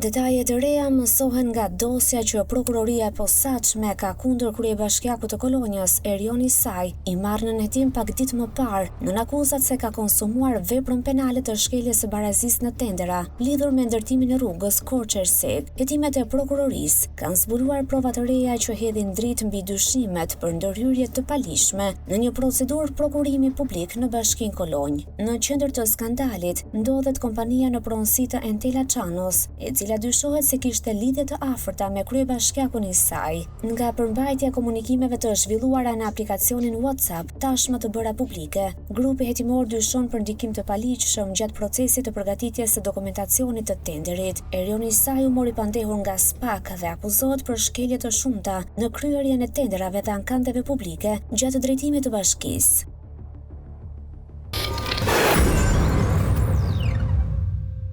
Detaje të reja mësohen nga dosja që Prokuroria e Posaçme ka kundër kryebashkiakut të Kolonjës, Erion Isai, i marrë nën hetim pak ditë më parë, nën akuzat se ka konsumuar veprën penale të shkeljes së barazisë në tendera, lidhur me ndërtimin e rrugës Korçë-Ersekë. Hetimet e prokurorisë kanë zbuluar prova të reja që hedhin dritë mbi dyshimet për ndërhyrje të paligjshme në një procedurë prokurimi publik në Bashkinë Kolonjë. Në qendër të skandalit ndodhet kompania në pronësi të Entela Çanos, e cila dyshohet se kishte lidhje të afërta me kryebashkiakun Isai. Nga përmbajtja e komunikimeve të zhvilluara në aplikacionin WhatsApp, tashmë të bëra publike, grupi hetimor dyshon për ndikim të paligjshëm gjatë procesit të përgatitjes së dokumentacionit të tenderit. Erion Isai u mor i pandehur nga SPAK dhe akuzohet për shkelje të shumta në kryerjen e tenderave dhe ankandeve publike gjatë drejtimit të bashkisë.